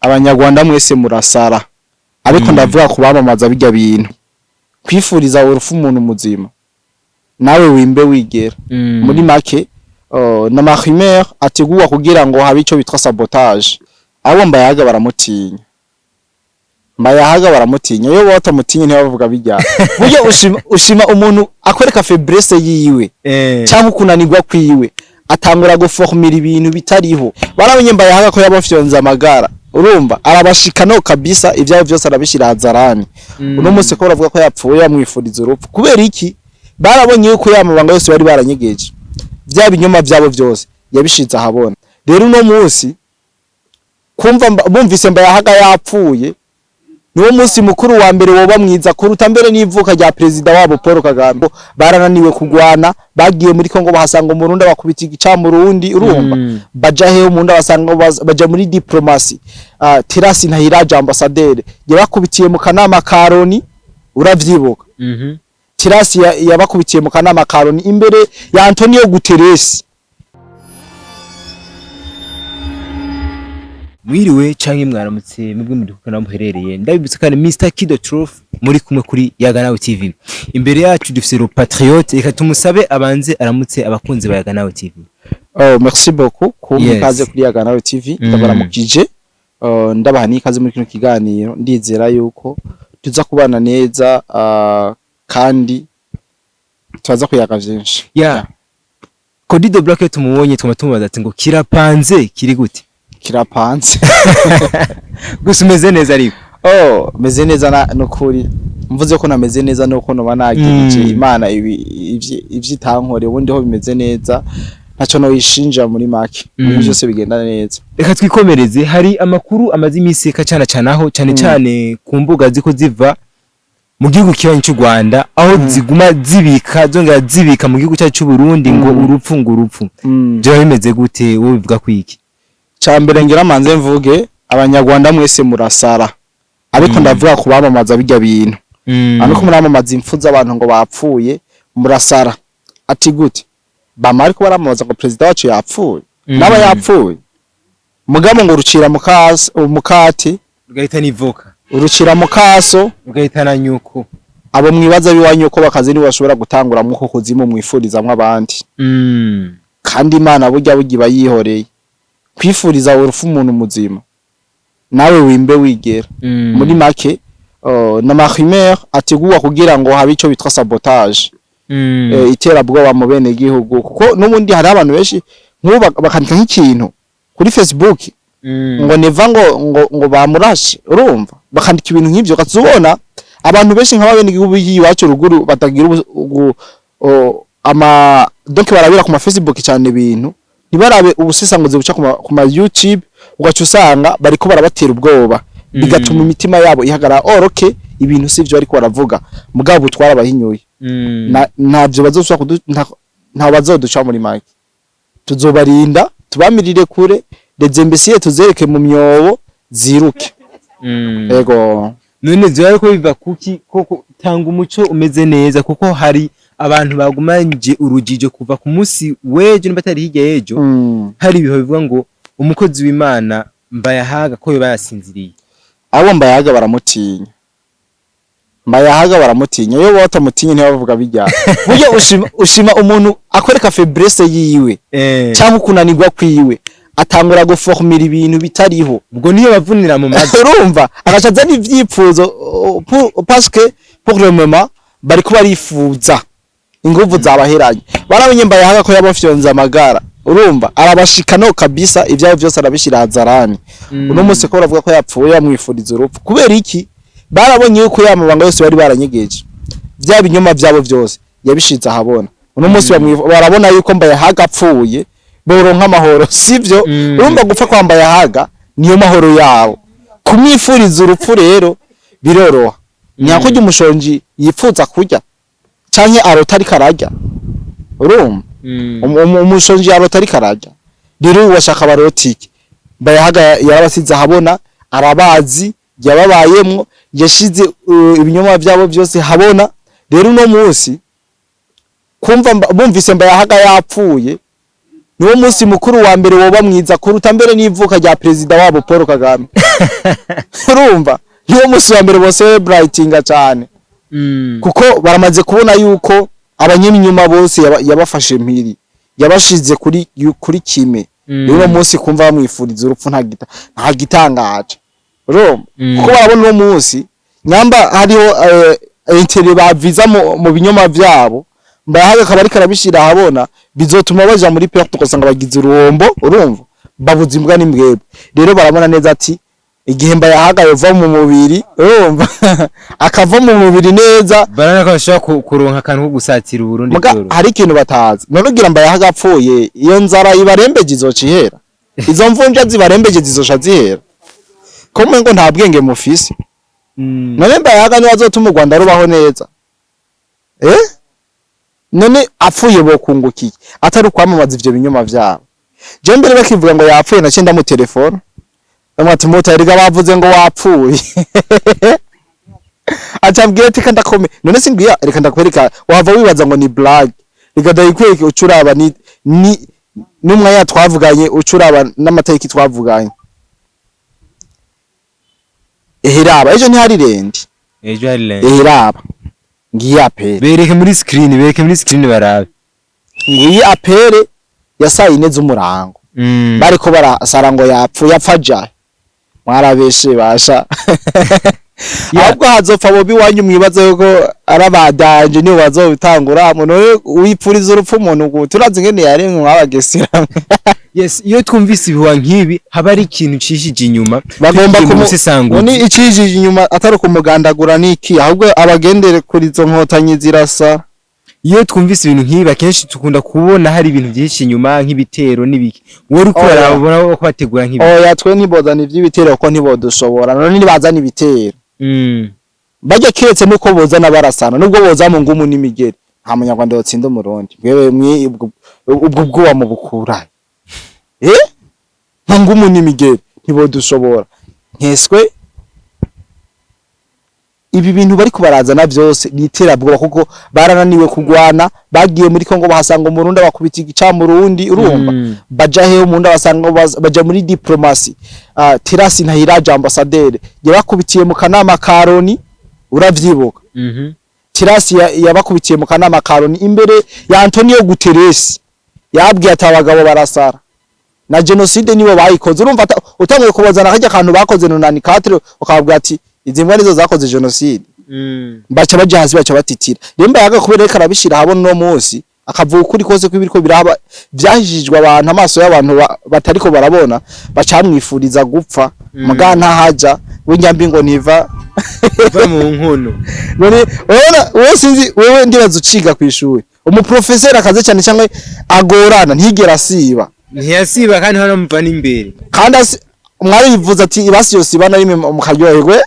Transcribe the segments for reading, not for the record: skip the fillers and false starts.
Abanyarwanda mwese murasara, ariko ndavuga kubamamaza bijya bintu, kwifuriza urupfu umuntu muzima, nawe wimbe wigera. Muri make, n'ama rumeurs ategurwa kugira ngo habe ico bitwa sabotage. Abo Mbayahaga baramutinya, Mbayahaga baramutinya. Iyo batamutinya ntibavuga bijya. Burya ushima umuntu akwereka faiblesse yiwe cyangwa kunanirwa kwiwe, atangura guformira ibintu bitariho. Baramenye Mbayahaga ko yabafyonze amagara, urumva arabashika no kabisa, ivyabo vyose arabishira hazarani. Uno munsi ko baravuga ko yapfuye, bamwifuriza urupfu, kubera iki? Barabonye yuko ya mabanga yose bari baranyegeje, vya binyoma vyabo vyose yabishize ahabona. Rero uno munsi kumva bumvise Mbayahaga yapfuye, niwo munsi mukuru wa mbere woba mwiza kuruta mbere n'ivuka rya perezida wabo Paul Kagame. Barananiwe kugwana, bagiye muri Kongo bahasanga umurundi, bakubita igicamurundi, urumva baja hehe umurundi basanga baja muri diplomatie. Terasi Ntahiraja ambassadeur yabakubitiye mu kanama ka Loni, uravyibuka? Terasi yabakubitiye mu kanama ka Loni imbere ya Antonio Guterres. Mwiriwe canke mwaramutse mwebwe muri kuko muherereye. Ndabibutsa kandi Mr Kido Truth muri kumwe kuri Yaga Nawe TV. Imbere yacu dufise le patriote, reka tumusabe abanze aramutse abakunzi ba Yaga Nawe TV. Oh, merci beaucoup kumpa ikaze kuri Yaga Nawe TV. Ndabaramukije, ndabaha n'ikaze muri kino kiganiro. Ndizera yuko tuza kubana neza, kandi turaza kuyaga vyinshi. Ya Codido Black tumubonye twama tumubaza ati ngo kirapanze kiri gute? Kirapanze. Gusa umeze neza ariko? Oh, meze neza nukuri. Mvuze ko nameze neza nuko noba nagirije Imana ibi ivyo itankore, ubundi ho bimeze neza, ntaco noyishinja muri make. Ibintu byose bigenda neza. Reka twikomereze. Hari amakuru amaze iminsi kacana canaho cyane cyane ku mbuga ziko ziva mu gihugu kibanyi cy'u Rwanda, aho ziguma zibika zongera zibika mu gihugu cyacu cy'u Burundi ngo urupfu, ngo urupfu. Byo bimeze gute? Wowe bivuga kwiki? Cambere ngira manze mvuge, Abanyarwanda mwese murasara, ariko ndavuga kubamamaza bijya bintu. Ariko muramamaza impfu z'abantu ngo bapfuye, murasara. Ati gute? Bama ariko baramamaza ngo perezida wacu yapfuye. Naba yapfuye, mugabo ngo rucira mukasi umukati rugahita nivoka, urucira mukaso rugahita na nyuko. Abo mwibaza biwanyu ko bakazi nibo bashobora gutangura mwuko kuzimu mwifurizamwo abandi. Kandi Imana burya iba yihoreye. Kwifuriza urupfu umuntu muzima, nawe wimbe wigera. Muri make, n'ama rumeurs ategurwa kugira ngo habe ico bitwa sabotage, iterabwoba mu bene gihugu, kuko n'ubundi hari abantu benshi nk'ubu bakandika nk'ikintu kuri Facebook ngo neva ngo bamurashe, urumva bakandika ibintu nk'ivyo, ukazubona abantu benshi nk'aba bene gihugu y'iwacu ruguru batagira ama donc barabira ku ma Facebook cyane ibintu, ntibarabe ubusesanguzi buca ku ma YouTube, ugaca usanga bariko barabatera ubwoba, bigatuma imitima yabo ihagarara. Oroke ibintu sivyo bariko baravuga, mugabo butwara abahinyuye. Ntavyo bazosubira nta bazoduca. Muri make, tuzobarinda tubamirire kure, les imbéciles tuzereke mu myobo ziruke. Ego. None vyo ariko biva kuki koko? Tanga umuco umeze neza, kuko hari abantu bagumanje urujijo kuva ku munsi w'ejo nimba atari hirya y'ejo. Hari ibiho bivuga ngo umukozi w'Imana Mbayahaga ko yoba yasinziriye. Abo Mbayahaga baramutinya, Mbayahaga baramutinya. Iyo batamutinya ntibavuga bijya. Burya ushima umuntu akwereka faiblesse yiwe cyangwa kunanirwa kwiwe, atangura guformira ibintu bitariho. Ubwo niyo bavunira mu mazi. Urumva agaca azana ivyipfuzo, parce que pour le moment bariko barifuza inguvu zabaheranye. Baramenye Mbayahaga ko yabafyonze amagara, urumva arabashika no kabisa, ivyabo vyose arabishira hazarani. Uno munsi ko baravuga ko yapfuye, bamwifuriza urupfu, kubera iki? Barabonye yuko ya mabanga yose bari baranyegeje, vya binyoma vyabo vyose yabishize ahabona. Uno munsi barabona yuko Mbayahaga apfuye boronka amahoro, sivyo? Urumva gupfa kwa Mbayahaga niyo mahoro yabo. Kumwifuriza urupfu rero biroroha, nyakurya umushonji yipfuza kurya canke arota ariko ararya, urumva umushonji arota ariko ararya. Rero ubu bashaka barotike. Mbayahaga yarabasize ahabona, arabazi, yababayemwo, yashize ibinyoma vyabo vyose habona. Rero uno munsi kumva bumvise Mbayahaga yapfuye, Niwo munsi mukuru wa mbere woba mwiza kuruta mbere n'ivuka rya perezida wabo Paul Kagame. Urumva, niwo munsi wa mbere bose celebratinga cyane, kuko baramaze kubona yuko abanyeminyuma bose yabafashe mpiri, yabashize kuri kime. Rero uno munsi kumva bamwifuriza urupfu nta gitangaje, urumva, kuko barabona uno munsi nyamba hariho intérêt baviza mu binyoma vyabo. Mbahaga akaba ariko arabishira ahabona, bizotuma baja muri perte, ugasanga bagize uruhombo, urumva, babuze imbwa n'imbwebwe. Rero barabona neza ati igihe Mbayahaga yova mu mubiri, urumva, akava mu mubiri neza. Barabona ko bashobora kuronka akantu ko gusatira Uburundi Muga byoroshye. hari ikintu batazi. None ugira Mbayahaga apfuye, iyo nzara ibarembeje izoca ihera? Izo mvunja zibarembeje zizoca zihera? Ko ngo nta bwenge mufise? None Mbayahaga niwe azotuma u Rwanda rubaho neza? None apfuye bokungukiye atari ukwamamaza ivyo binyoma vyabo? Je mbere bakivuga ngo yapfuye, naciye ndamutelefona, ndamubwira ati: "Muta, erega bavuze ngo wapfuye." Aca ambwira ati: "Ndakome none singwiya, reka ndakwereka, wahava wibaza ngo ni blague, reka ndayikwereke." Ucuraba ni n'umwanya twavuganye, ucuraba n'amatariki twavuganye. Eheraba, ejo ntihari rendi? Ejo hari lundi. Eheraba, ngiyi appel. Bereke muri screen, bereke muri screen barabe. Ngiyi appel ya saa 4 z'umurango. Bariko barasara ngo yapfuye. Apfa jahe? Mwarabeshe basha. Ahubwo hazopfa bobi wanyu mwibaze yuko ari abadanje nibo bazobitangura. None wipfuriza urupfu umuntu gute? Urazi ingene yaremwe mwabagesera? Yes, iyo twumvise ibihuha nk'ibi haba ari ikintu cishije inyuma. Bagomba tugiye mu kumu busesanguzi. None icijije inyuma atari kumugandagura niki? Ahubwo abagendere kuri izo nkotanyi zirasa. Iyo twumvise ibintu nk'ibi, akenshi dukunda kubona hari ibintu byinshi inyuma nk'ibitero n'ibiki. Wowe uriko Oya. urabona ko bategura nk'ibi? Oya, twe ntibozana ivy'ibitero kuko ntibodushobora. None nibazana ibitero, bajya kiretse nuko bozana barasana, nubwo boza mu ngumu n'imigeri, nta munyarwanda yotsinda Umurundi. Mwewe mwe ubwo bwoba mu bukura nta ngumu n'imigeri ntibodushobora. Nkeswe ibi bintu bari kubarazana vyose ni iterabwoba, kuko barananiwe kugwana. Bagiye muri Kongo bahasanga Umurundi, bakubita igica Murundi, urumva. Baja hehe Umurundi basanga baja muri diplomatie. Terasi Ntahiraja ambassadeur yabakubitiye mu kanama ka Loni, uravyibuka? Tirasi yabakubitiye mu kanama ka Loni imbere ya Antonio Guterres, yabwiye ati abagabo barasara na genocide nibo bayikoze. Urumva, utanguye kubazana kajya kantu bakoze 94, ukababwira ati izi mbwa nizo zakoze genocide, baca baja hasi, baca batitira. Rero Mbayaga kubera reka arabishira habona uno munsi, akavuga ukuri kose kw'ibiriko biraba vyahishijwe abantu, amaso y'abantu batariko barabona, bacamwifuriza gupfa. Muga ntahaja w'inyambi ngo ntiva Va mu nkono. None urabona, wewe sinzi, wewe ndibaza uciga kw'ishuri, umuprofeseri akaze cyane cyangwa agorana ntigera asiba. Ntiyasiba kandi hano muva n'imbere. Kandi mwarivuze ati ibasi yosiba na rimwe mukaryoherwe,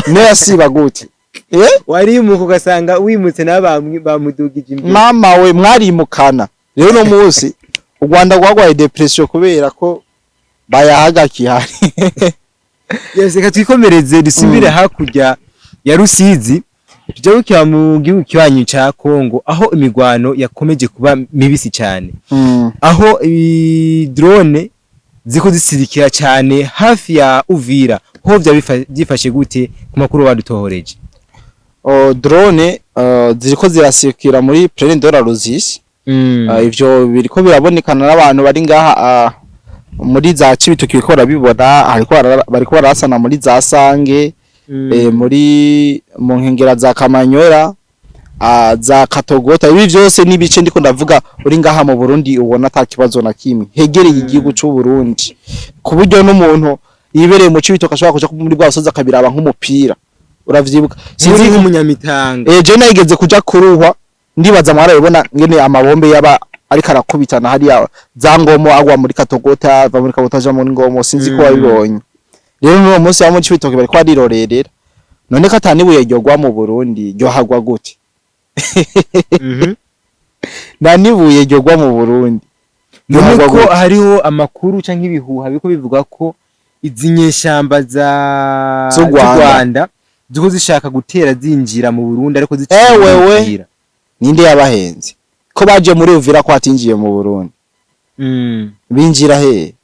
niyo yasiba gute? Warimuka ugasanga wimutse nawe bamudugije imbere. Mama we, mwarimukana. Rero no munsi u Rwanda rwagwaye dépression kubera ko bayahaga kihari. Yes, reka twikomereze, dusubire hakurya ya Rusizi, tujya mu gihugu kibanyi ca Kongo, aho imigwano yakomeje kuba mibisi cyane, aho drone ziko zisirikira cyane hafi ya Uvira. Ho vya byifashe gute ku makuru badutohoreje? O, drone ziriko zirasikira muri Plaine de la Ruzizi. Ivyo biriko birabonekana n'abantu bari ngaha muri za Cibitoke, biriko barabibona. Hariko bariko barasana muri za Sange, muri mu nkengera za Kamanyora, za Katogota. Ibi vyose n'ibice ndiko ndavuga uri ngaha mu Burundi ubona ata kibazo na kimwe, hegereye igihugu c'u Burundi, ku buryo n'umuntu yibereye mu Cibitoke ashobora kuja muri bwa busozi akabiraba nk'umupira. Uravyibuka? Sinzi nk'umunyamitanga. Je nayigeze kuja kuruhwa, ndibaza mwarabibona ngene amabombe yaba ariko arakubitana hariya za Ngomo, agwa muri Katogota, ava muri Katogota aja muri Ngomo. Sinzi ko wabibonye. Rero n'uwo munsi wa mu Cibitoke bariko barirorerera. None ko atanibuye ryogwa mu Burundi, ryohagwa gute? Nta nibuye ryogwa mu Burundi None ryohagwa ko gute? hariho amakuru canke ibihuha biriko bivuga ko izi nyeshamba za Z'u Rwanda. Rwanda ziko zishaka gutera zinjira mu Burundi, ariko ziciye Ewewe. mu Uvira. Ninde yabahenze ko baje muri Uvira, ko hatinjiye mu Burundi? Binjira he?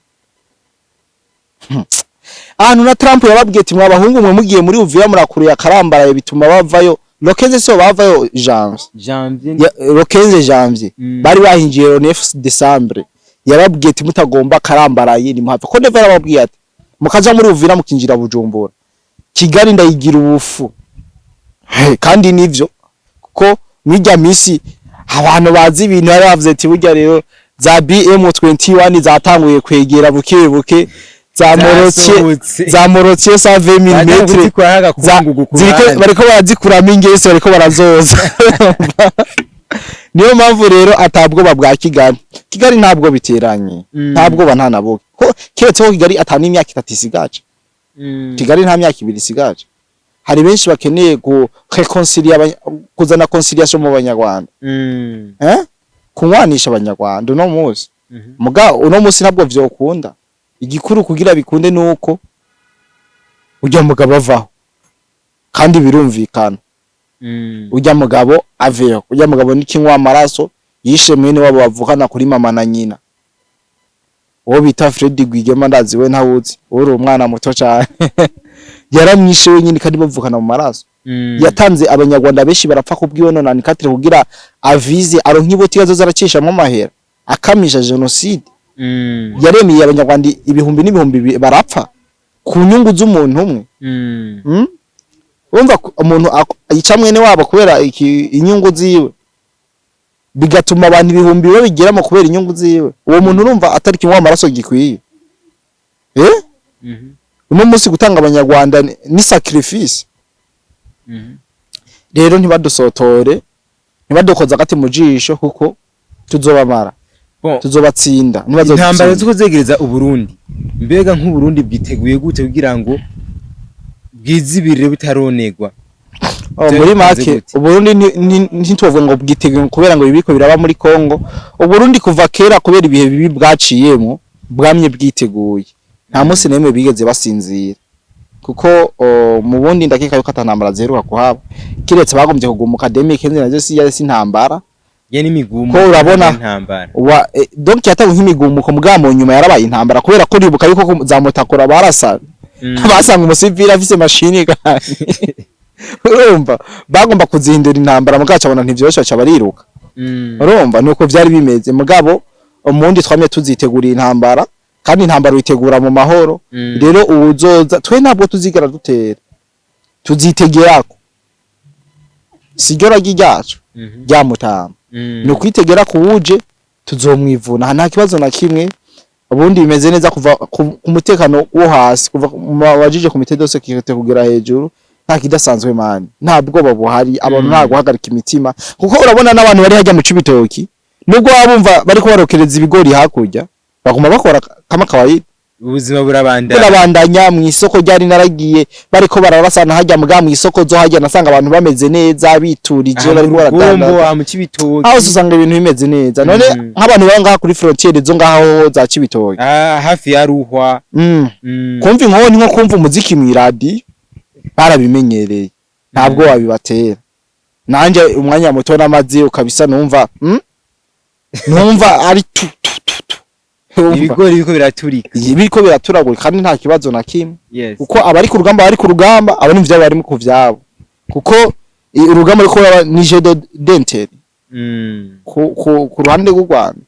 Ahantu na Trump yababwiye ati: "Mwabahungu mwe, mugiye muri Uvira murakuruye akarambaraye." Bituma bavayo le 15, so bavayo janvier. Janvier. Le 15 janvier. Bari bahinjiye le 9 décembre. Yababwiye ati: "Mutagomba karambaraye nimuhave." Ko Neva yarababwiye ati: "Mukaja muri Uvira mukinjira Bujumbura, Kigali ndayigira ubufu." He, kandi nivyo, kuko mwirya misi abantu bazi ibintu bari bavuze ati: "Burya rero za BM21 zatanguye kwegera buke buke za mortier." Zasohotse. Za mortier 120 mm ziko ziriko bariko barazikuramo ingese, bariko barazoza. Niyo mpamvu rero atabwoba bwa Kigali. Kigali ntabwo biteranye. Ntabwoba nta na buke, ko keretse ko Kigali atana imyaka 3 isigaje. Kigali nta myaka 2 isigaje. Hari benshi bakeneye ku réconcilier kuzana conciliation mu Banyarwanda, kunywanisha Abanyarwanda uno munsi. Muga uno munsi ntabwo vyokunda. Igikuru kugira bikunde nuko urya mugabo avaho, kandi birumvikana. Urya mugabo aveho. Urya mugabo ni kinywa amaraso, yishe mwene wabo bavukana kuri mama na nyina, uwo bita Fred Rwigema. Ndazi we ntawuzi, uri umwana muto cyane. Yaramwishe wenyine kandi bavukana mu maraso. Yatanze Abanyarwanda benshi barapfa kubwiwe none katire kugira avize aronke iboti yazo zaracishamo amahera akamisha genocide. Yaremeye Abanyarwanda ibihumbi n'ibihumbi barapfa ku nyungu z'umuntu umwe. Urumva ko umuntu yica mwene wabo kubera inyungu ziwe, bigatuma abantu ibihumbi babigeramo kubera inyungu ziwe. Uwo muntu urumva atari kinywa amaraso gikwiye? Uno munsi gutanga Abanyarwanda ni sacrifice. Rero ntibadusotore, ntibadukoze agati mu jisho, kuko tuzobamara. Bon, tuzobatsinda. intambara Ntibazodutsinda. ziko zegereza Uburundi, mbega nk'Uburundi bwiteguye gute kugira ngo bwizibirire butaronegwa? Oh, Vyari muri bipanze make, gute? Uburundi ntitwovuga ngo bwiteguye kubera ngo ibibiko biraba muri Kongo. Uburundi kuva kera, kubera ibihe bibi bwaciyemo, bwamye bwiteguye. Nta munsi n'imwe bigeze basinzira, kuko mu bundi ndakeka yuko atantambara ziheruka kuhaba, kiretse bagombye kugumuka 2015, nazo si yari si intambara. Ye n'imigumu. Ko urabona- intambara. Wa donc yatanze nk'imigumuko, mugabo mu nyuma yarabaye intambara, kubera ko uribuka yuko za Mutakura barasana, basanga umusivili afise mashini kandi urumva bagomba kuzihindura intambara, mugabo cabona ntivyoroshe, baca bariruka. Urumva nuko vyari bimeze. Mugabo umundi twamye tuziteguriye intambara, kandi intambara uyitegura mu mahoro. Rero uwuzoza, twe ntabwo tuzigera dutera, tuzitegerako. Siryo ragi ryacu rya mutama. Ni ukwitegera kuwuje, tuzomwivuna, nta kibazo na kimwe. Ubundi bimeze neza kuva ku mutekano wo hasi, kuva mu bajije comité de sécurité kugera hejuru, nta kidasanzwe man, nta bwoba buhari. Abantu nta guhagarika imitima, kuko urabona n'abantu bari hajya mu Cibitoki, nubwo baba bumva bariko barokereza ibigori hakurya, baguma bakora kama kawaida. Ubuzima burabandanya. Burabandanya. Mu isoko ryari naragiye, bariko bararasana hajya, muga mu isoko zo hajya nasanga abantu bameze neza, biturije, Aha bariko mu Rugombo, baradandaza. aha mu Cibitoki. Aho usanga ibintu bimeze neza. None nk'abantu baba ngaha kuri frontière zo ngaho za Cibitoki, Ah, hafi ya Ruhwa. Kumva inkoni nko kumva umuziki mw'iradiyo, barabimenyereye, ntabwo wabibatera. Nanje umwanya muto n'amazi ukabisa numva, Numva ari tu tu tu tu. Urumva? Ibigori biriko biraturika. Biriko biraturagurika kandi nta kibazo na kimwe. Kuko abari ku rugamba bari ku rugamba, abari mu vyabo bari ku vyabo, kuko urugamba ruriko ruraba ni jeu d'intérêt ku ruhande rw'u Rwanda,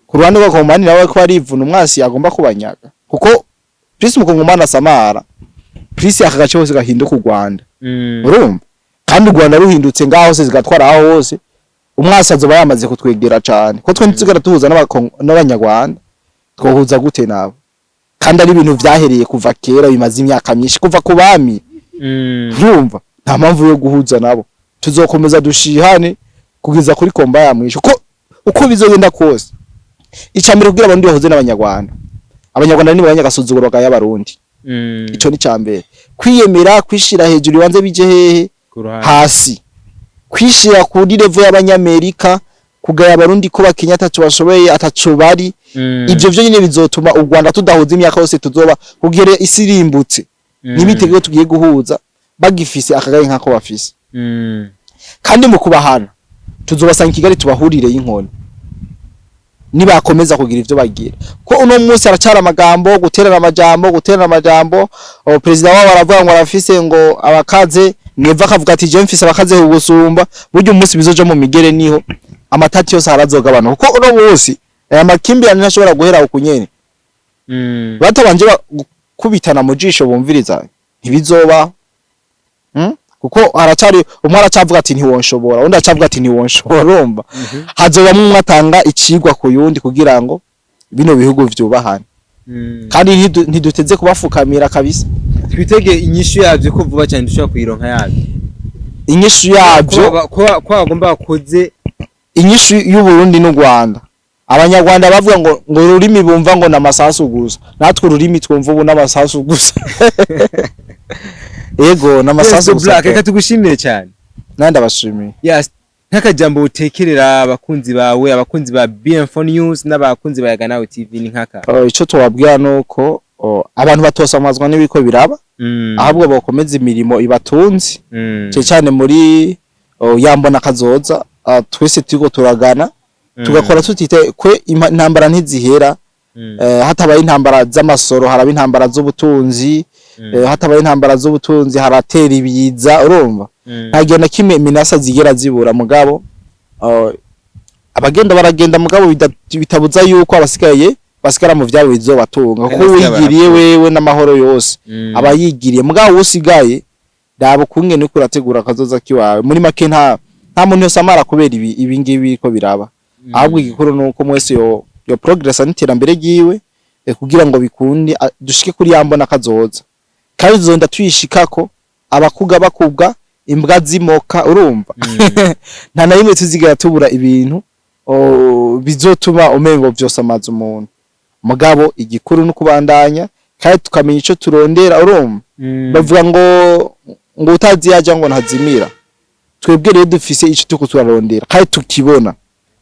ku ruhande rw'Abakongomani nabo bariko barivuna umwasi agomba kubanyaga, kuko plus umukongomani asamara, plus aka gace hose gahinduka u Rwanda. Urumva kandi u Rwanda ruhindutse ngaho hose zigatwara aho hose, umwasi azoba yamaze kutwegera cane, ko twe ntituzigera duhuza n'Abanyarwanda. Twohuza gute nabo kandi ari ibintu vyahereye kuva kera, bimaze imyaka myinshi kuva ku bami? Urumva nta mpamvu yo guhuza nabo. Tuzokomeza dushihane kugeza kuri combat ya mwisho, ko uko bizogenda kose. Icambere kugira abarundi bahuze n'Abanyarwanda, Abanyarwanda ni abanyagasuzuguro y'Abarundi. Ico ni cambere. Kwiyemera, kwishira hejuru, ibanze bije hehe? Ku ruhande. Hasi. Kwishira kuri level y'Abanyamerika, kugaya Abarundi ko bakenya, ataco bashoboye, ataco bari. Ivyo vyo nyine bizotuma u Rwanda tudahuza imyaka yose tuzoba, kugera isi irimbutse. Nibitego tugiye guhuza bagifise akagaye nkako bafise. Kandi mu kubahana tuzobasanga i Kigali, tubahurire y'inkoni. Nibakomeza kugira ivyo bagira, ko uno munsi aracara amagambo, guterana amajambo, guterana amajambo. O, perezida wabo aravuga ngo arafise ngo abakaze, Neva akavuga ati: "Je mfise abakaze gusumba." Burya umunsi bizoja mu migere niho amatati yose arazogabanuka, kuko uno munsi aya makimbirane ntashobora guhera ukunyene batabanje gukubitana mu jisho bumviriza, ntibizoba. Kuko haracari umwe aracavuga ati: "Ntiwonshobora", undi acavuga ati: "Ntiwonshobora." Urumva hazobamwo umwe atanga icigwa ku yundi kugira ngo bino bihugu vyubahane. Kandi ntiduteze kubafukamira kabisa. Twitege inyishu yavyo ko vuba cyane dushobora kuyironka yavyo? Inyishu yavyo, ko bagomba bakoze. Inyishu y'u Burundi n'u Rwanda, Abanyarwanda bavuga ngo ururimi bumva ngo namasasu gusa, natwe ururimi twumva ubu n'amasasu gusa. Ego, n'amasasu Yes, gusa. Black, reka tugushimire cyane. Nandi abashimiye. Yes, nk'akajambo utekerera abakunzi bawe, abakunzi ba BM4 News n'abakunzi ba Yaga Nawe TV, ni nkaka? Ico tubabwira nuko abantu batosamazwa n'ibiko biraba, ahubwo bakomeza imirimo ibatunze, cyane cyane muri yambona kazoza twese turiko turagana, tugakora tutite kwe intambara ntizihera. Hatabaye intambara z'amasoro, haraba intambara z'ubutunzi. Hatabaye intambara z'ubutunzi, haratera ibiza. Urumva nta gihe na kimwe iminasa zigera zibura. Mugabo abagenda baragenda, mugabo bitabuza yuko abasigaye basigara mu vyabo bizobatunga, kuko Kandi basigaye wigiriye barapfa. wewe n'amahoro yose aba yigiriye, mugabo usigaye raba ukungene uriko urategura akazoza kiwawe. Muri make, nta muntu yose amara kubera ibi ngibi biriko biraba. Ahubwo igikuru nuko mwese yo progress n'iterambere ryiwe, kugira ngo bikunde dushike kuri ya mbona kazoza, kandi tuzonda tuyishikako abakuga bakubwa, imbwa zimoka. Urumva nta na rimwe tuzigera tubura ibintu bizotuma umengo vyose amaza umuntu. Mugabo igikuru no kubandanya kandi tukamenya ico turondera. Urumva bavuga ngo utazi yaja ngo ntazimira. Twebwe rero dufise ico turiko turarondera kandi tukibona,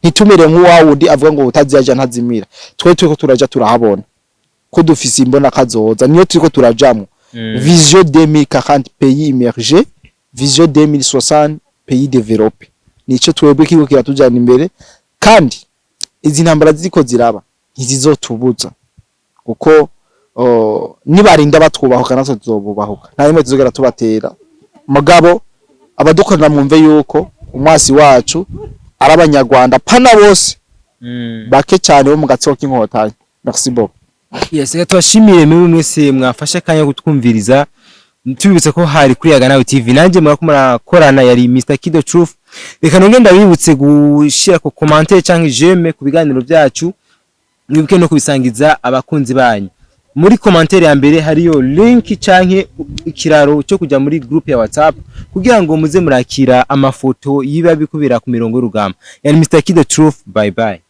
ntitumere nk'uwawundi avuga ngo utazi yaja ntazimira. Twe turiko turaja turahabona ko dufise imbona kazoza, niyo turiko turajamwo. Vision 2040, pays émergé, vision 2060, pays développé, nico twebwe kiriko kiratujana imbere. Kandi izi ntambara ziriko ziraba ntizizotubuza, kuko nibarinda batwubahuka natwe tuzobubahuka. Nta rimwe tuzogera tubatera. Mugabo abadukorera mwumve yuko umwasi wacu ari Abanyarwanda, pana bose, bake cyane bo mu gatsiko k'Inkotanyi. Merci beaucoup. Yes, reka tubashimire mwebwe mwese mwafashe akanya kutwumviriza. Tubibutse ko hari kuri Yaga Nawe TV, nanjye murako murakorana yari Mr Kido Truth. Reka nongere ndabibutse gushira ko commentaire canke j'aime ku biganiro byacu, mwibuke no kubisangiza abakunzi banyu. Muri commentaire ya mbere hariyo link canke ikiraro cyo kuja muri group ya WhatsApp kugira ngo muze murakira amafoto yiba bikubira ku mirongo y'urugamba. Yari Mr Kido Truth, bye bye.